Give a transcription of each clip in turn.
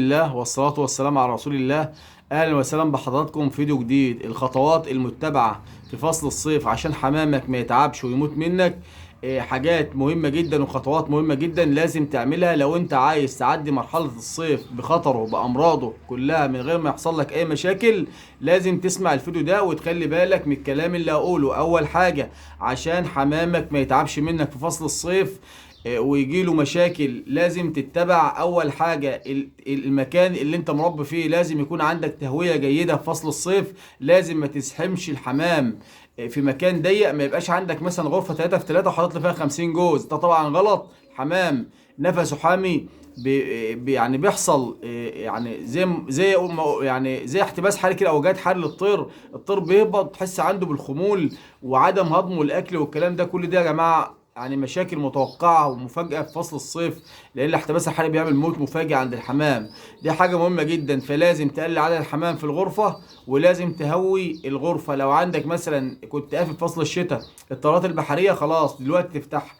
الله والصلاة والسلام على رسول الله. أهلا وسهلا بحضراتكم في فيديو جديد. الخطوات المتبعة في فصل الصيف عشان حمامك ما يتعبش ويموت منك، حاجات مهمة جدا وخطوات مهمة جدا لازم تعملها لو انت عايز تعدي مرحلة الصيف بخطره بأمراضه كلها من غير ما يحصل لك اي مشاكل. لازم تسمع الفيديو ده وتخلي بالك من الكلام اللي هقوله. اول حاجة عشان حمامك ما يتعبش منك في فصل الصيف ويجيله مشاكل لازم تتبع اول حاجة المكان اللي انت مربي فيه لازم يكون عندك تهوية جيدة في فصل الصيف. لازم ما تزحمش الحمام في مكان ضيق، ما يبقاش عندك مثلا غرفة 3 في 3 وحاطط لي فيها 50 جوز، ده طبعا غلط. حمام نفسه حامي يعني بيحصل يعني زي يعني زي احتباس حراري كده او جهاد حراري للطير، الطير بيهبط تحس عنده بالخمول وعدم هضمه الاكل والكلام ده كل ده يا جماعة يعني مشاكل متوقعة ومفاجأة في فصل الصيف، لأن الاحتباس الحراري بيعمل موت مفاجئ عند الحمام. دي حاجة مهمة جدا، فلازم تقلل عدد الحمام في الغرفة ولازم تهوي الغرفة. لو عندك مثلا كنت قافل فصل الشتاء الطارات البحرية خلاص دلوقتي تفتحها.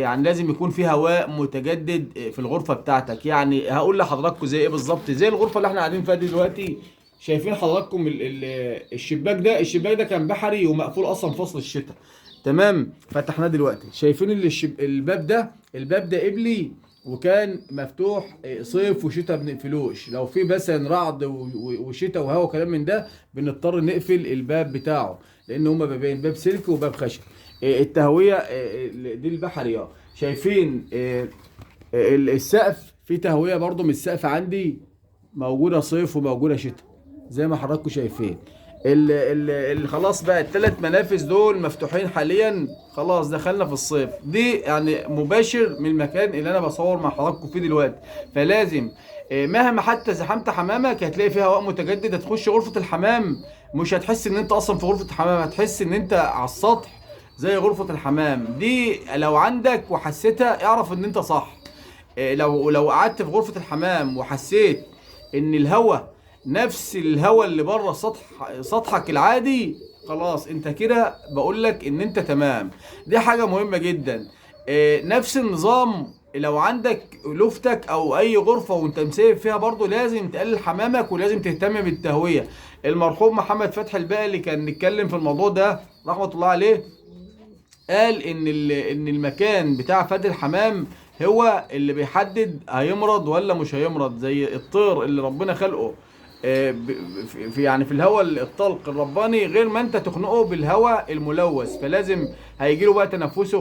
يعني لازم يكون في هواء متجدد في الغرفة بتاعتك. يعني هقول لحضراتكم زي ايه بالظبط، زي الغرفة اللي احنا قاعدين فيها دي دلوقتي. شايفين حضراتكم الشباك ده، الشباك ده كان بحري ومقفول اصلا فصل الشتاء، تمام؟ فتحناه دلوقتي، شايفين الباب ده، الباب ده قبلي وكان مفتوح صيف وشتاء بنقفلوش. لو في مثلا رعد وشتاء وهواء وكلام من ده بنضطر نقفل الباب بتاعه، لان هما بابين، باب سلك وباب خشب. التهويه، دي البحري. شايفين، السقف في تهوية برضو من السقف عندي موجودة صيف وموجودة شتاء زي ما حضراتكم شايفين. خلاص بقى الثلاث منافذ دول مفتوحين حاليا، خلاص دخلنا في الصيف. دي يعني مباشر من المكان اللي انا بصور مع حضراتكم فيه دلوقتي. فلازم مهما حتى زحمت حمامك هتلاقي فيها هواء متجدد. هتخش غرفة الحمام مش هتحس ان انت اصلا في غرفة الحمام، هتحس ان انت على السطح زي غرفة الحمام دي. لو عندك وحسيتها اعرف ان انت صح. لو قعدت في غرفة الحمام وحسيت ان الهواء نفس الهواء اللي بره سطحك العادي، خلاص انت كده بقول لك ان انت تمام. دي حاجة مهمة جدا. نفس النظام لو عندك لفتك او اي غرفة وانت مسيب فيها برضو لازم تقلل حمامك ولازم تهتم بالتهوية. المرحوم محمد فتحي الباقي اللي كان نتكلم في الموضوع ده رحمة الله عليه قال ان المكان بتاع فد الحمام هو اللي بيحدد هيمرض ولا مش هيمرض. زي الطير اللي ربنا خلقه، في يعني في الهواء الطلق الرباني، غير ما انت تخنقه بالهواء الملوث، فلازم هيجيله بقى تنفسه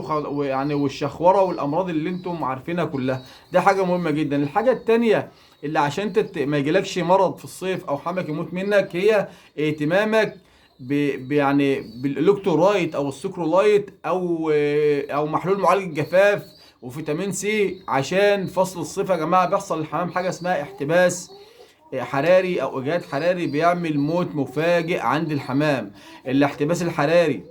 والشخوره والامراض اللي انتم عارفينها كلها. ده حاجة مهمة جدا. الحاجة التانية اللي عشان انت ما يجيلكش مرض في الصيف او حمامك يموت منك، هي اهتمامك بالالكترولايت او السكرولايت او محلول معالج الجفاف وفيتامين سي. عشان فصل الصيف يا جماعة بيحصل للحمام حاجة اسمها احتباس حراري او اجهاد حراري، بيعمل موت مفاجئ عند الحمام. الاحتباس الحراري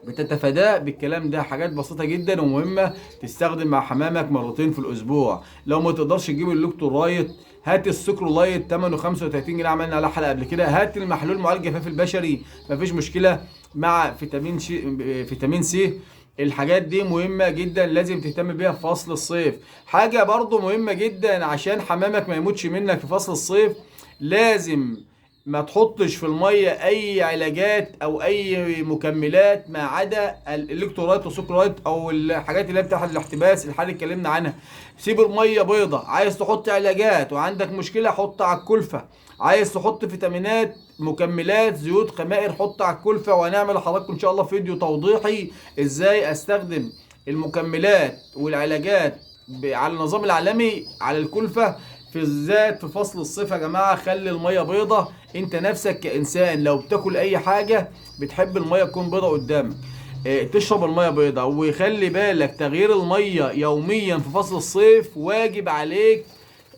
بتتفاداه بالكلام ده. حاجات بسيطة جدا ومهمة تستخدم مع حمامك مرتين في الاسبوع. لو ما تقدرش تجيب الالكترولايت هات السكرولايت تمنه 35 جنيه، عملنا عليه حلقة قبل كده. هات المحلول معالج جفاف البشري مفيش مشكلة مع فيتامين سي. الحاجات دي مهمة جدا لازم تهتم بيها في فصل الصيف. حاجة برضو مهمة جدا عشان حمامك ما يموتش منك في فصل الصيف، لازم ما تحطش في المية اي علاجات او اي مكملات ما عدا الالكترولايت والسكرولايت او الحاجات اللي هي بتاعت الاحتباس الحالي اللي اتكلمنا عنها. سيب المية بيضة. عايز تحط علاجات وعندك مشكلة حط على الكلفة. عايز تحط فيتامينات مكملات زيوت خمائر حط على الكلفة. وهنعمل لحضراتكم ان شاء الله فيديو توضيحي ازاي استخدم المكملات والعلاجات على النظام العالمي على الكلفة في الذات في فصل الصيف. يا جماعة خلي المية بيضة. انت نفسك كإنسان لو بتاكل اي حاجة بتحب المية تكون بيضة قدامك، تشرب المية بيضة. وخلي بالك تغيير المية يوميا في فصل الصيف واجب عليك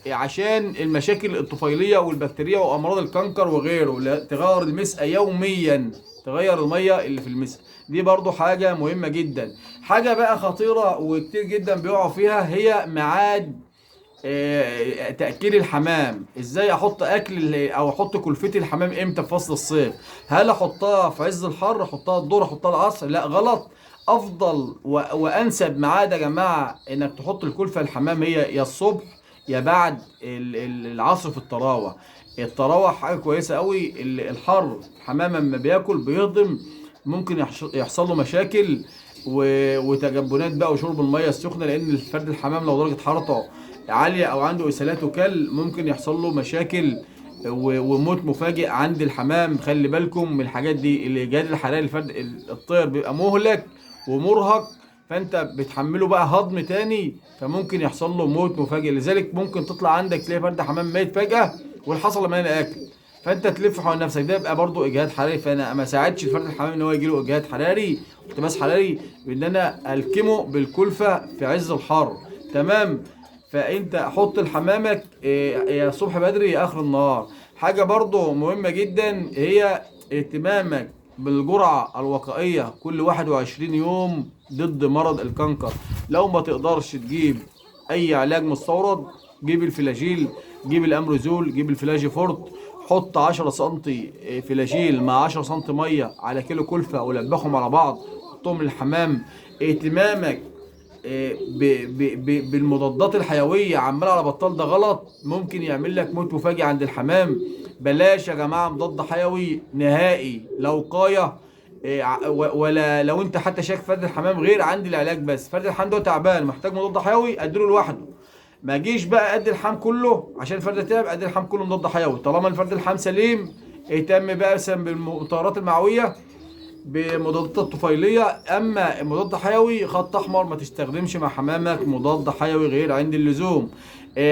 عشان المشاكل الطفيلية والبكتيريا وامراض الكنكر وغيره. لا، تغير المسقة يوميا، تغير المية اللي في المسقة دي برضو حاجة مهمة جدا. حاجة بقى خطيرة وكتير جدا بيقعوا فيها هي ميعاد تأكيل الحمام. ازاي احط اكل او احط كلفتي الحمام امتى في فصل الصيف؟ هل احطها في عز الحر، احطها الظهر، احطها العصر؟ لا غلط. افضل وانسب ميعاد يا جماعة انك تحط الكلفة الحمام هي يا الصبح يا بعد العصر في الطراوه. الطراوه حاجة كويسة قوي. الحر الحمام لما بياكل بيهضم، ممكن يحصل له مشاكل وتجبنات بقى وشرب المية السخنة، لان الفرد الحمام لو درجه حرارته عالية او عنده اسهالات وكل ممكن يحصل له مشاكل وموت مفاجئ عند الحمام. خلي بالكم من الحاجات دي. الاجهاد الحراري الفرد الطير بيبقى مهلك ومرهق، فانت بتحمله بقى هضم تاني، فممكن يحصل له موت مفاجئ. لذلك ممكن تطلع عندك تلاقي فرد حمام ميت فجأة والحصل لما يلاقي اكل، فانت تلف حول نفسك، ده يبقى برضو اجهاد حراري. فانا ما ساعدش الفرد الحمام ان هو يجي له اجهاد حراري واحتباس حراري بان انا الكمه بالكلفه في عز الحر. تمام. فانت حط لحمامك يا الصبح بدري يا اخر النهار. حاجة برضو مهمة جدا هي اهتمامك بالجرعه الوقائية كل 21 يوم ضد مرض الكنكر. لو ما تقدرش تجيب اي علاج مستورد، جيب الفلاجيل، جيب الامروزول، جيب الفلاجي فورت، حط 10 سنتي فلاجيل مع 10 سنتي مية على كيلو كلفه ولبخهم على بعض، حطهم للحمام. اهتمامك بالمضادات الحيوية عمال على بطال ده غلط، ممكن يعمل لك موت مفاجئ عند الحمام. بلاش يا جماعة مضاد حيوي نهائي، لا وقاية ولا لو انت حتى شايف فرد الحمام غير عندي العلاج، بس فرد الحمام ده تعبان محتاج مضاد حيوي اديله لوحده، ما اجيش بقى ادي الحام كله عشان الفرد تعب ادي الحام كله مضاد حيوي. طالما الفرد الحام سليم اهتم بقى مثلا بالمطهرات المعويه بمضادات الطفيليه. اما مضاد حيوي خط احمر، ما تستخدمش مع حمامك مضاد حيوي غير عند اللزوم.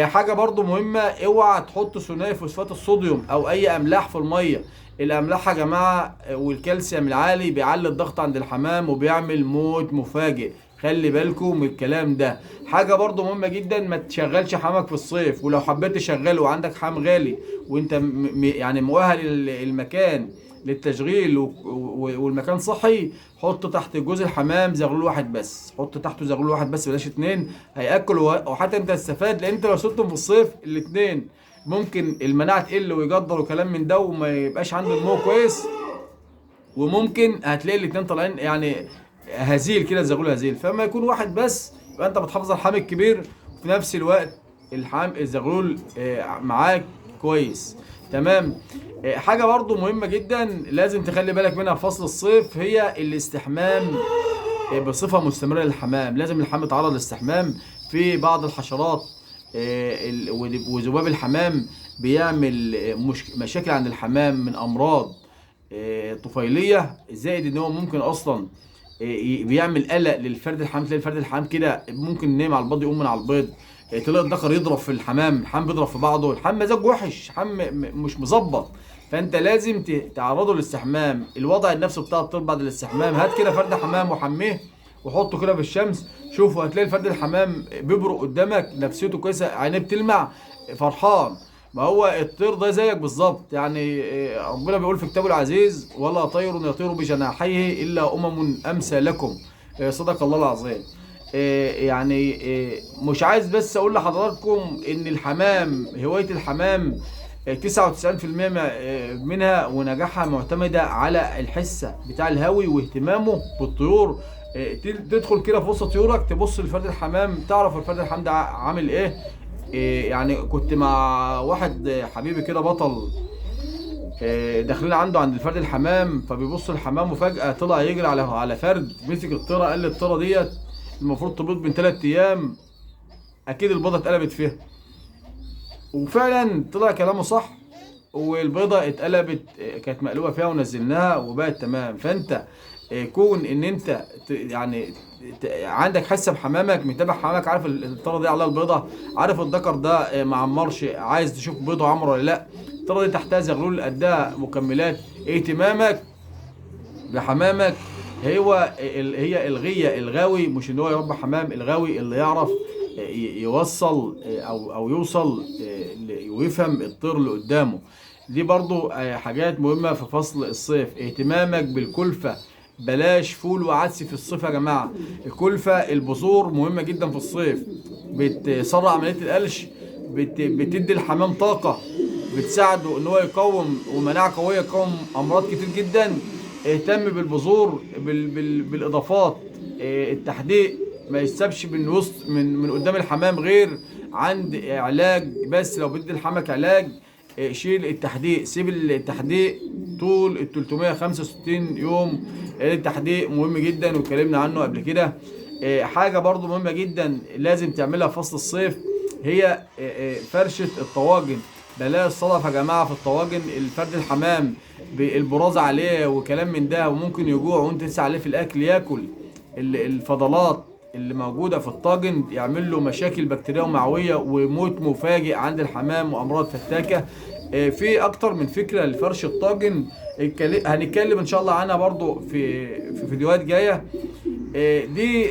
حاجة برضو مهمة، اوعى تحط ثنائي فوسفات الصوديوم او اي املاح في المية. الاملاح يا جماعة والكالسيوم العالي بيعلي الضغط عند الحمام وبيعمل موت مفاجئ، خلي بالكم من الكلام ده. حاجة برضو مهمة جدا، ما تشغلش حمامك في الصيف، ولو حبيت تشغله وعندك حمام غالي وانت يعني مؤهل المكان للتشغيل والمكان صحي، حط تحت جوز الحمام زغلول واحد بس، حط تحته زغلول واحد بس، بلاش اتنين، هياكل وحتى انت تستفاد، لان انت لو سبتهم في الصيف الاتنين ممكن المناعة تقل ويجدر وكلام من ده وما يبقاش عنده نمو كويس، وممكن هتلاقي الاتنين طالعين يعني هزيل كده، زغلول هزيل. فما يكون واحد بس يبقى انت بتحافظ على الحمام الكبير، وفي نفس الوقت الحمام الزغلول معاك كويس. تمام. حاجة برضو مهمة جدا لازم تخلي بالك منها في فصل الصيف، هي الاستحمام بصفة مستمرة للحمام. لازم الحمام يتعرض للاستحمام. في بعض الحشرات وذباب الحمام بيعمل مشاكل عند الحمام من امراض طفيليه، زائد ان هو ممكن اصلا بيعمل قلق للفرد الحمام. تلاقي الفرد الحمام كده ممكن نايم على البيض يقوم من على البيض، تلاقي الذكر يضرب في الحمام، الحمام بيضرب في بعضه، الحمام مزاجه وحش، الحمام مش مظبط. فانت لازم تعرضه للاستحمام. الوضع النفسي بتاع الطير بعد الاستحمام، هات كده فرد حمام وحميه وحطه كده في الشمس، شوفوا هتلاقي الفرد الحمام بيبرق قدامك، نفسيته كويسة، عينيه بتلمع، فرحان. ما هو الطير ده زيك بالظبط يعني، ربنا بيقول في كتابه العزيز: ولا طير يطير بجناحيه الا امثالكم. صدق الله العظيم. يعني مش عايز بس اقول لحضراتكم ان الحمام، هواية الحمام 99% منها ونجاحها معتمدة على الحسة بتاع الهاوي واهتمامه بالطيور. تدخل كده في وسط طيورك، تبص لفرد الحمام، تعرف الفرد الحمام ده عامل ايه. يعني كنت مع واحد حبيبي كده بطل، داخلين عنده عند الفرد الحمام، فبيبص الحمام وفجأة طلع يجري على فرد، مسك الطيرة، قال لي الطيرة ديت المفروض تبيض من 3 ايام، اكيد البيضة اتقلبت فيها. وفعلا طلع كلامه صح، والبيضة اتقلبت، كانت مقلوبة فيها ونزلناها وبقت تمام. فانت كون ان انت يعني عندك حاسه بحمامك، متابع حمامك، عارف الطاره دي عليها البيضة، عارف الذكر ده ما عمرش، عايز تشوف بيضة عمره ولا لا، الطاره دي تحتها زغلول قدها مكملات. اهتمامك بحمامك هو هي الغيه الغاوي، مش ان هو يربي حمام، الغاوي اللي يعرف يوصل او يوصل ويفهم الطير اللي قدامه. دي برضو حاجات مهمة في فصل الصيف. اهتمامك بالكلفة، بلاش فول وعدس في الصيف يا جماعة. الكلفة البذور مهمة جدا في الصيف، بتسرع عملية القلش، بتدي الحمام طاقة، بتساعده ان هو يقاوم ومناعة قوية، يقاوم امراض كتير جدا. اهتم بالبذور، بالاضافات، التحديق ما يسيبش من وسط من قدام الحمام غير عند علاج. بس لو بدي لحمك علاج شيل التحديق، سيب التحديق طول ال 365 يوم. التحديق مهم جدا واتكلمنا عنه قبل كده. حاجة برضو مهمة جدا لازم تعملها في فصل الصيف هي فرشة الطواجن. بلاش صدف يا جماعة في الطواجن، الفرد الحمام بالبرازة عليه وكلام من ده، وممكن يجوع وانت تسعى عليه في الاكل ياكل الفضلات اللي موجودة في الطاجن، يعمل له مشاكل بكتيريا ومعوية وموت مفاجئ عند الحمام وامراض فتاكة. في اكتر من فكرة لفرش الطاجن هنتكلم ان شاء الله عنها برضو في فيديوهات جاية. دي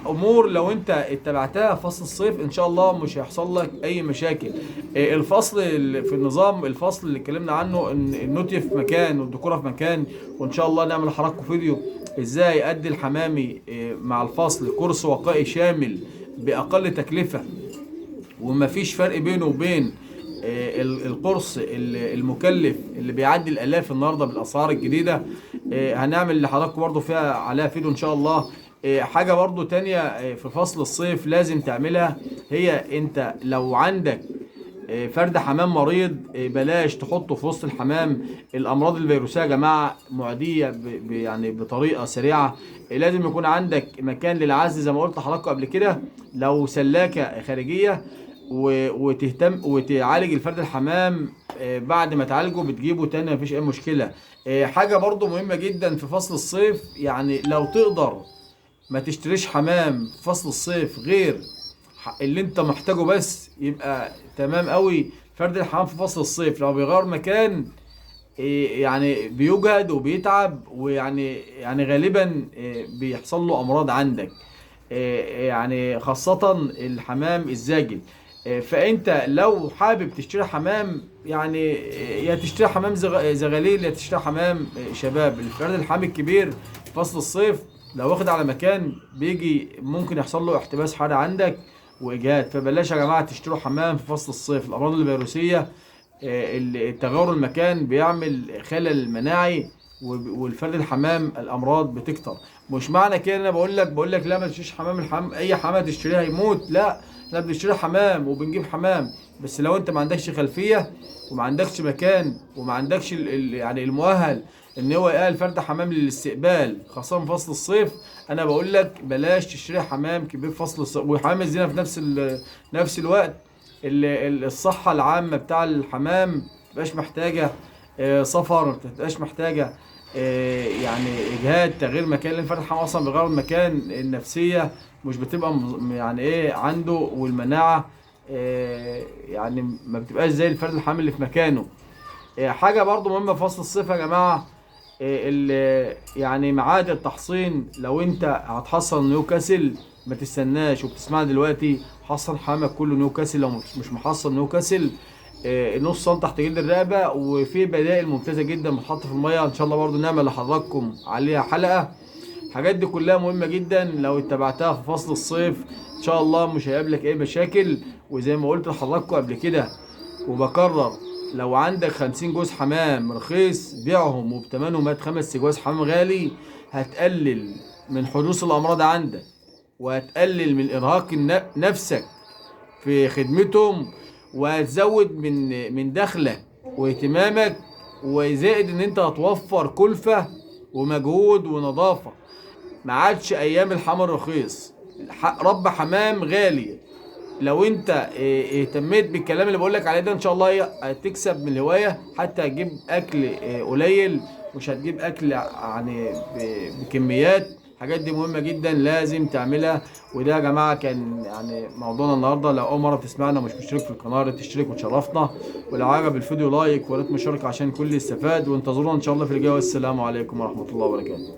امور لو انت اتبعتها في فصل الصيف ان شاء الله مش هيحصل لك اي مشاكل. الفصل في النظام، الفصل اللي اتكلمنا عنه ان النوتي في مكان والذكوره في مكان، وان شاء الله نعمل لحضراتكم فيديو ازاي ادي الحمامي مع الفصل كورس وقائي شامل باقل تكلفة ومفيش فرق بينه وبين القرص المكلف اللي بيعدي الالاف النهارده بالاسعار الجديدة. هنعمل لحضراتكم برضو فيها عليها فيديو ان شاء الله. حاجة برضو تانية في فصل الصيف لازم تعملها، هي انت لو عندك فرد حمام مريض بلاش تحطه في وسط الحمام. الامراض الفيروسيه يا جماعة معدية يعني بطريقة سريعة. لازم يكون عندك مكان للعزل زي ما قلت لحضراتكم قبل كده، لو سلاكه خارجية وتهتم وتعالج الفرد الحمام. بعد ما تعالجه بتجيبه تاني مفيش اي مشكلة. حاجة برضو مهمة جدا في فصل الصيف، يعني لو تقدر ما تشتريش حمام في فصل الصيف غير اللي انت محتاجه بس، يبقى تمام قوي. فرد الحمام في فصل الصيف لو بيغير مكان يعني بيجهد وبيتعب، ويعني غالبا بيحصل له امراض عندك، يعني خاصة الحمام الزاجل. فانت لو حابب تشتري حمام، يعني يا تشتري حمام زغاليل يا تشتري حمام شباب. الفرد الحمام الكبير فصل الصيف لو واخد على مكان بيجي ممكن يحصل له احتباس حراري عندك واجهاد. فبلاش يا جماعة تشتروا حمام في فصل الصيف. الامراض الفيروسيه، التغير المكان بيعمل خلل مناعي، والفرد الحمام الامراض بتكتر. مش معنى كده انا بقول لك لا ما تشتريش حمام، الحمام اي حمام تشتريها يموت، لا، احنا بنشتري حمام وبنجيب حمام، بس لو انت ما عندكش خلفية وما عندكش مكان وما عندكش يعني المؤهل ان هو يقال فرد حمام للاستقبال خاصة في فصل الصيف، انا بقول لك بلاش تشتري حمام كبير في فصل الصيف. وحمام الزينة في نفس الوقت الصحة العامة بتاع الحمام ما تبقاش محتاجه سفر، ما تبقاش محتاجه يعني اجهاد تغيير مكان، لان فرد الحمام اصلا بيغير المكان، النفسية مش بتبقى يعني ايه عنده، والمناعة يعني ما بتبقاش زي الفرد الحمام اللي في مكانه. حاجة برضو مهمة في فصل الصيف يا جماعة، يعني ميعاد التحصين، لو انت هتحصن نيوكاسل ما تستناش وبتسمعنا دلوقتي، حصن حمامك كله نيوكاسل. لو مش محصن نيوكاسل نص سم تحت جلد الرقبة، وفي بدائل ممتازة جدا بتتحط في المية، ان شاء الله برضو نعمل لحضراتكم عليها حلقة. الحاجات دي كلها مهمة جدا، لو اتبعتها في فصل الصيف ان شاء الله مش هيقابلك اي مشاكل. وزي ما قلت لحضراتكم قبل كده وبكرر، لو عندك 50 جوز حمام رخيص بيعهم وبتمنهم هات 5 جواز حمام غالي، هتقلل من حدوث الامراض عندك، وهتقلل من ارهاق نفسك في خدمتهم، وهتزود من دخلك واهتمامك، وزائد ان انت هتوفر كلفة ومجهود ونظافة. ما عادش ايام الحمام الرخيص، رب حمام غالي. لو انت اهتميت بالكلام اللي بقولك عليه ده ان شاء الله هتكسب من الهواية، حتى هتجيب اكل قليل، مش هتجيب اكل يعني بكميات. الحاجات دي مهمة جدا لازم تعملها. وده يا جماعة كان يعني موضوعنا النهاردة. لو أول مرة بتسمعنا ومش مشترك في القناة تشترك وتشرفنا، ولو عجب الفيديو لايك وريت مشاركة عشان كل يستفاد، وانتظرونا إن شاء الله في الجاي. والسلام عليكم ورحمة الله وبركاته.